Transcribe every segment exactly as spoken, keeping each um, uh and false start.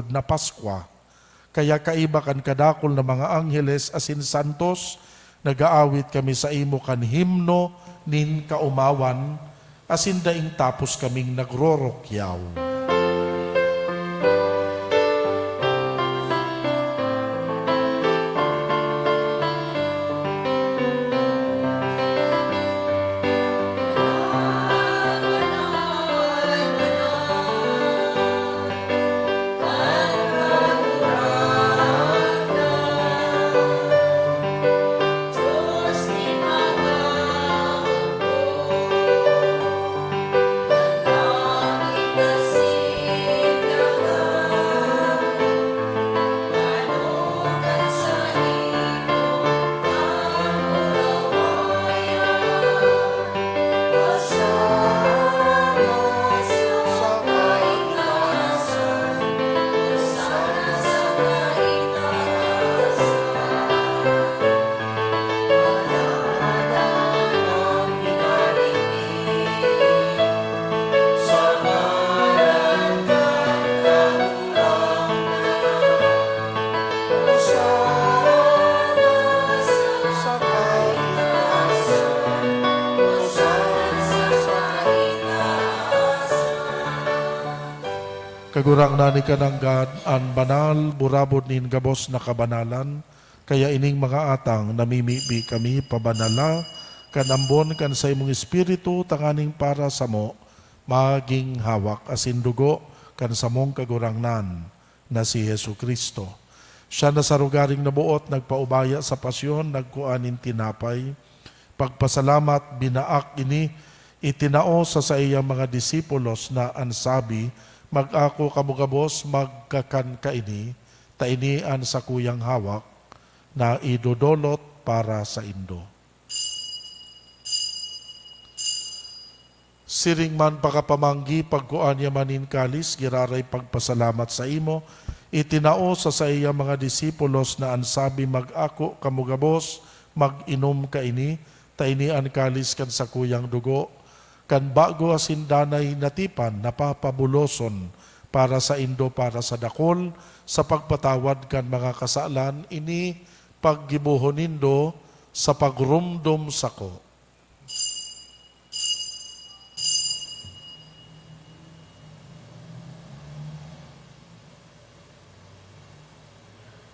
na Paskwa. Kaya kaiba kan kadakul na mga angheles asin santos, nag-aawit kami saimo kan himno nin kaomawan, asin daing tapos kaming nagrorokyaw. Kagurangnan, ika nanggad an banal, burabod nin gabos na kabanalan. Kaya ining mga atang, namimibi kami, pabanala kan ambon kan saimong Espiritu, tanganing para samo magin hawak asin dugo kan samong Kagurangnan na si Jesu-Cristo. Siya na sa rogaring naboot, nagpaubaya sa pasyon, nagkua nin tinapay, pagpasalamat, binaak ini, itinao sa saiyang mga disipulos na an sabi, "Mag-ako kamo gabos, magkakan kaini, ta ini an sakuyang hawak na idodolot para saindo." Siring man pakapamanggi, pagkua niya man nin kalis, giraray pagpasalamat saimo, itinao sa saiyang mga disipulos na an sabi, "Mag-ako kamo gabos, mag-inom kaini, ta ini an kalis kan sakuyang dugo, kan bago asin danay na tipan, na papabuloson para saindo, para sa dakul, sa pagpatawad kan mga kasalan. Ini paggibohon nindo sa pagromdom sako."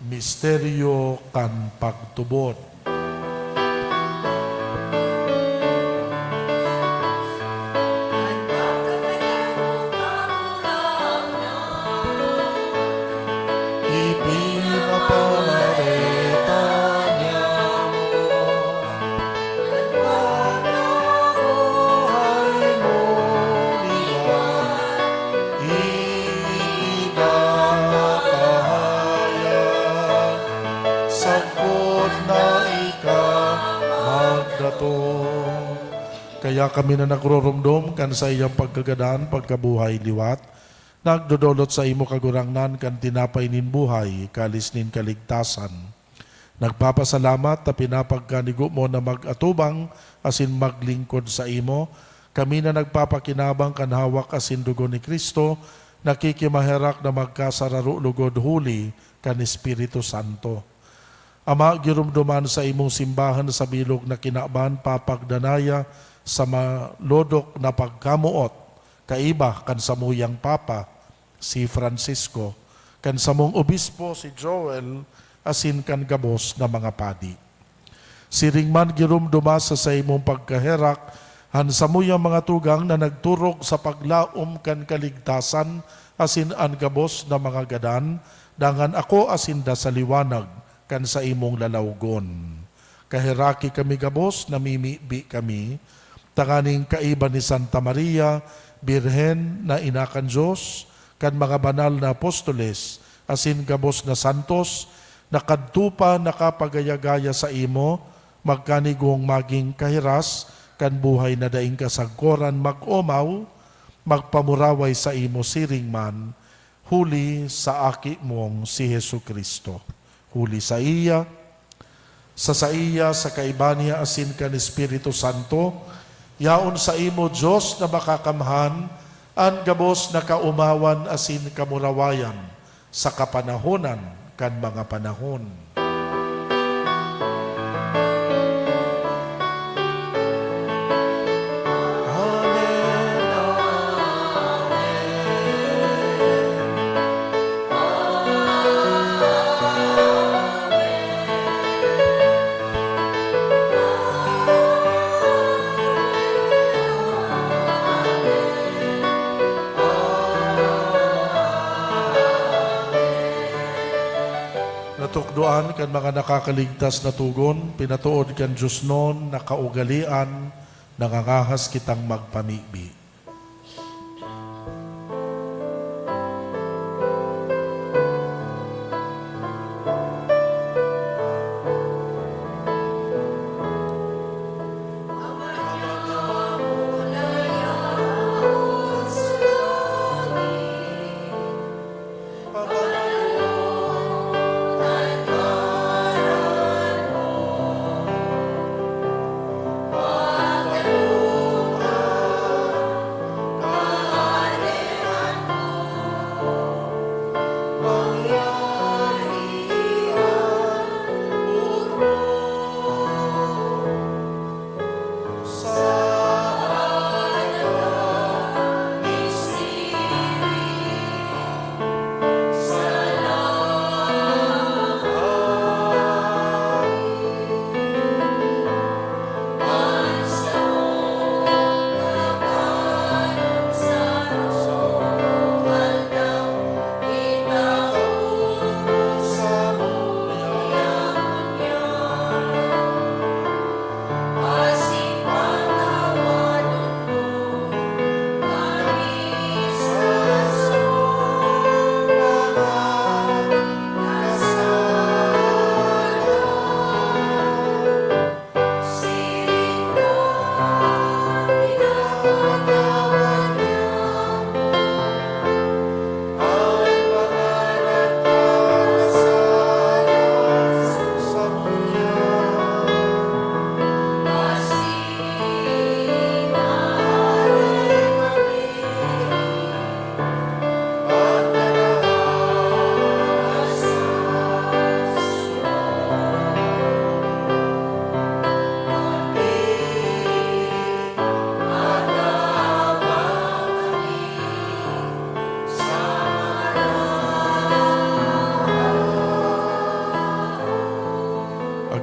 Misteryo kan pagtubod. Ipinapalareta niya mo. Kaya kami na nagroromdom kan saiyang pagkagadan, pagkabuhay liwat, nagdodolot saimo, Kagurangnan, kan tinapay nin buhay, kalis nin kaligtasan. Nagpapasalamat ta pinapagkanigo mo na mag-atubang asin maglingkod saimo. Kami na nagpapakinabang kan hawak asin dugo ni Cristo, nakikimaherak na magkasararo logod huli kan Espiritu Santo. Ama, giromdoman saimong simbahan sa bilog na kinaban, papagdanaya sa malodok na pagkamoot, kaiba kan samuyang Papa, si Francisco, kan samong obispo, si Joel, asin kan gabos na mga padi. Siring man, giromdoma sa saimong pagkaherak an samuyang mga tugang na nagturog sa paglaom kan kaligtasan asin an gabos na mga gadan, dangan akoa sinda sa liwanag kan saimong lalawgon. Kaheraki kami gabos, namimibi kami, tanganing kaiba ni Santa Maria, Birhen na ina kan Dios, kan mga banal na apostoles, asin gabos na santos, na kadto pa nakapagaya-gaya saimo, magkanigong magin kahiras kan buhay na daing kasagkoran mag-omaw, magpamuraway saimo siring man, huli sa Aki mong si Jesu-Cristo. Huli saiya, sa saiya, sa kaiba niya, asin kan Espiritu Santo, yaon saimo, Dios na Makakamhan, an gabos na kaomawan asin kamurawayan, sa kapanahonan kan mga panahon. Natukdoan kan mga nakakaligtas na togon, pinatood kan diosnon na kaugalean, nangangahas kitang magpamibi.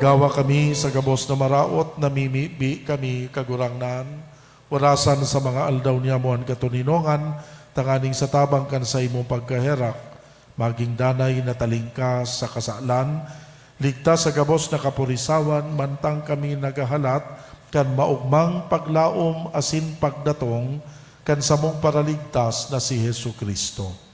Agawa kami sa gabos na maraot, namimibi kami, Kagurangnan, orasan sa mga aldaw niamo an katoninongan, tanganing sa tabang kan saimong pagkaherak, magin danay na talingkas sa kasalan, ligtas sa gabos na kaporisawan, mantang kami naghahalat kan maogmang paglaom asin pagdatong kan samong Paraligtas na si Jesu-Cristo.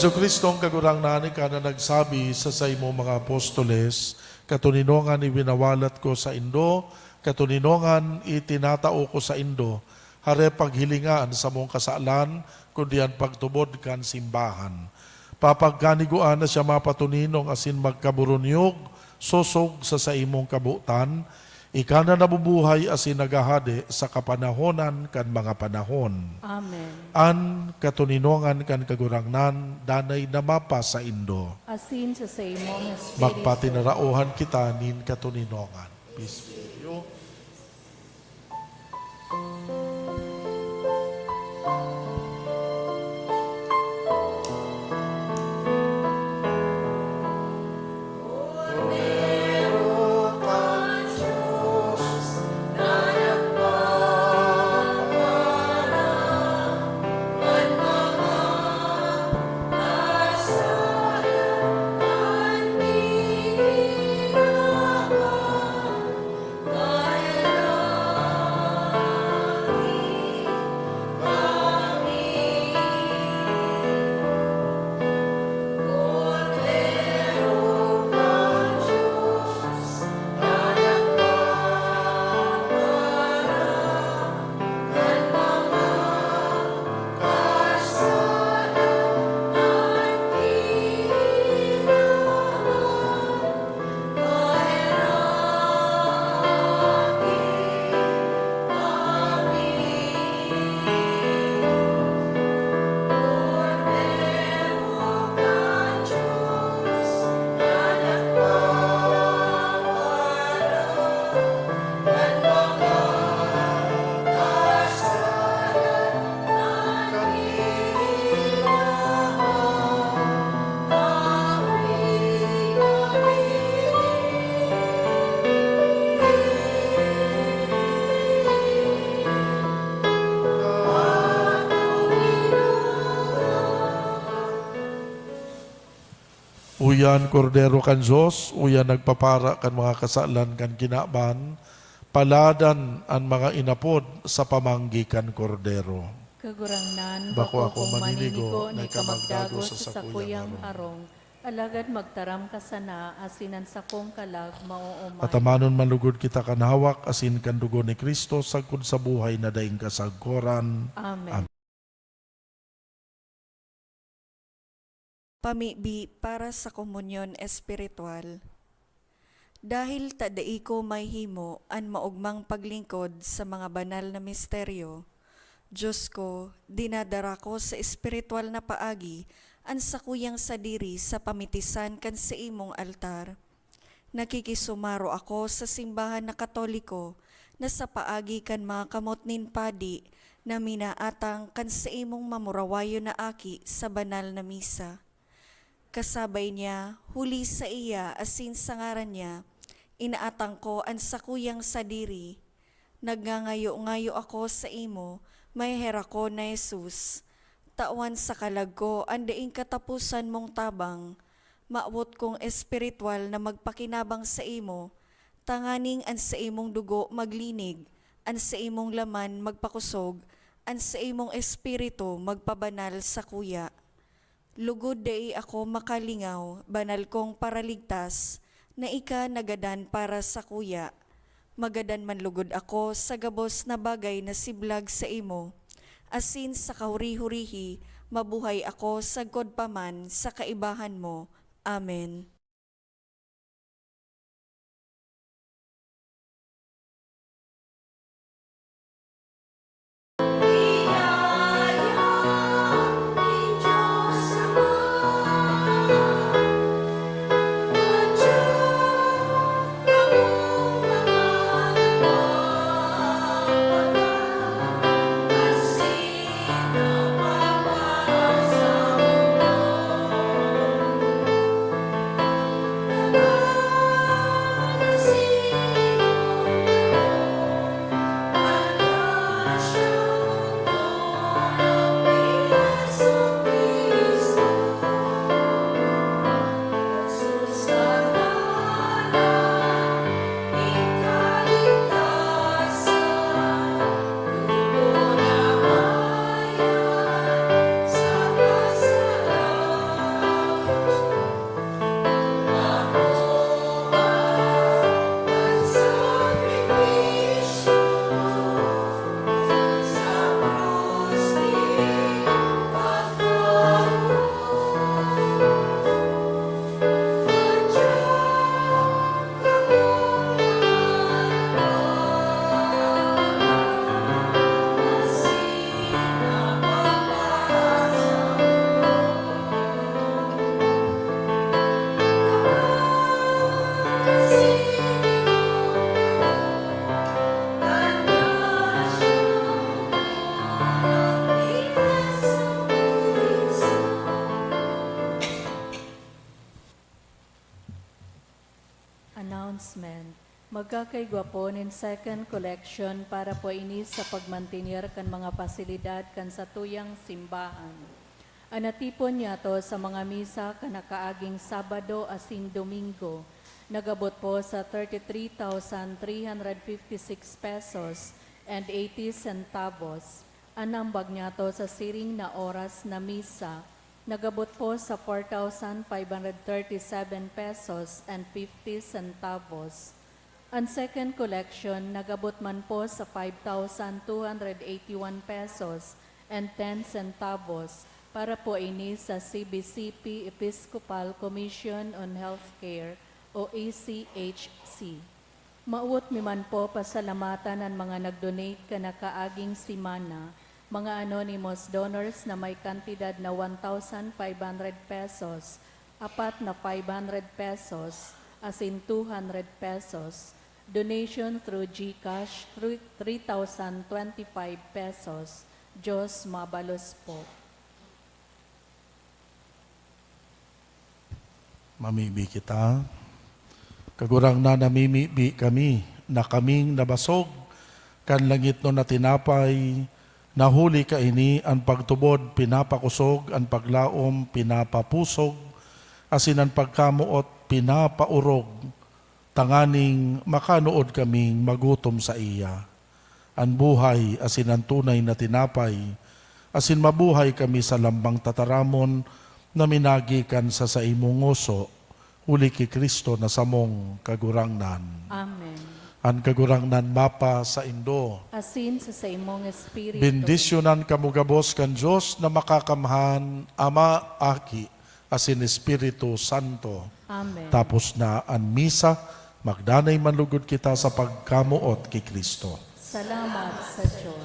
Jesu-Cristo, ang Kagurangnan, ika na nagsabi sa saimong mga apostoles, "Katoninongan iwinawalat ko saindo, katoninongan itinatao ko saindo." Hare paghilinga an samong kasalan, kundi an pagtubod kan simbahan. Papagkanigoan na siya mapatoninong asin magkaburunyog, sosog sa saimong kabotan, ika na nabubuhay asin naghahade sa kapanahonan kan mga panahon. Amen. An katoninongan kan Kagurangnan danay na mapasaindo. Asin sa saimong espiritu. Magpatinaraohan kita nin katoninongan. Peace be with you. Uyan, Kordero kan Dios, uyan nagpapara kan mga kasalan kan kinaban, paladan an mga inapod sa pamanggi kan Kordero. Kagurangnan, Bako bako ako kong maninigo maninigo na na ika magdagos sa sakuyang harong. Alagad magtaram ka sana, asin an sakong kalag maooman. Patamanon man lugod kita kan hawak asin kan dugo ni Cristo sagkod sa buhay na daing kasagkoran. Amen. Amen. Pamibi para sa komunyon espiritual. Dahil ta dai ko mahihimo an maogmang paglingkod sa mga banal na misteryo, Dios ko, dinadara ko sa espiritual na paagi an sakuyang sadiri sa pamitisan kan saimong altar. Nakikisumaro ako sa simbahan na Katoliko na sa paagi kan mga kamot nin padi na minaatang kan saimong mamurawayon na aki sa banal na misa. Kasabay niya, huli saiya asin sa ngaran niya, inaatang ko an sakuyang sadiri. Nagngangayo-ngayo ako saimo, maheherak ko na Jesus. Tawan sa kalag ko an daing kataposan mong tabang. Mawot kong espiritual na magpakinabang saimo, tanganing an saimong dugo maglinig, an saimong laman magpakosog, an saimong espiritu magpabanal sakuya. Lugod dai ako makalingaw, banal kong Paraligtas, na ika nagadan para sakuya. Magadan man lugod ako sa gabos na bagay na siblag saimo, asin sa kahuri-hurihi mabuhay ako sagkod pa man sa kaibahan mo. Amen. Announcement. Magkakaigwa po nin second collection para po ini sa pagmantener kan mga pasilidad kan satuyang simbahan. An natipon niyato sa mga misa kan nakaaging Sabado asin Domingo nagabot po sa thirty-three thousand three hundred fifty-six pesos and eighty centavos. An nambag niyato sa siring na oras na misa nagabot po sa four thousand five hundred thirty-seven pesos and fifty centavos. An second collection nagabot man po sa five thousand two hundred eighty-one pesos and ten centavos para po ini sa C B C P Episcopal Commission on Healthcare o E C H C. Mawot mi man po pasalamatan an mga nag-donate kan nakaaging semana, mga anonymous donors na may kantidad na one thousand five hundred pesos, apat na five hundred pesos, asin two hundred pesos. Donation through GCash, three, three thousand twenty-five pesos. Diyos mabalos po. Mamibi kita. Kagurangnan, namimibi kami na kaming nabasog kan langitnon na tinapay, na huli kaini an pagtubod pinapakosog, an paglaom pinapapusog, asin an pagkamoot pinapaorog, tanganing makanood kaming magutom saiya. An buhay asin an tunay na tinapay, asin mabuhay kami sa lambang tataramon na minagikan sa saimong ngoso, huli ki Cristo na samong Kagurangnan. Amen. An Kagurangnan mapasaindo. Asin sa saimong espiritu. Bendisyonan kamo gabos kan Dios na Makakamhan, Ama, Aki, asin Espiritu Santo. Amen. Tapos na an misa, magdanay man lugod kita sa pagkamoot ki Cristo. Salamat sa Dios.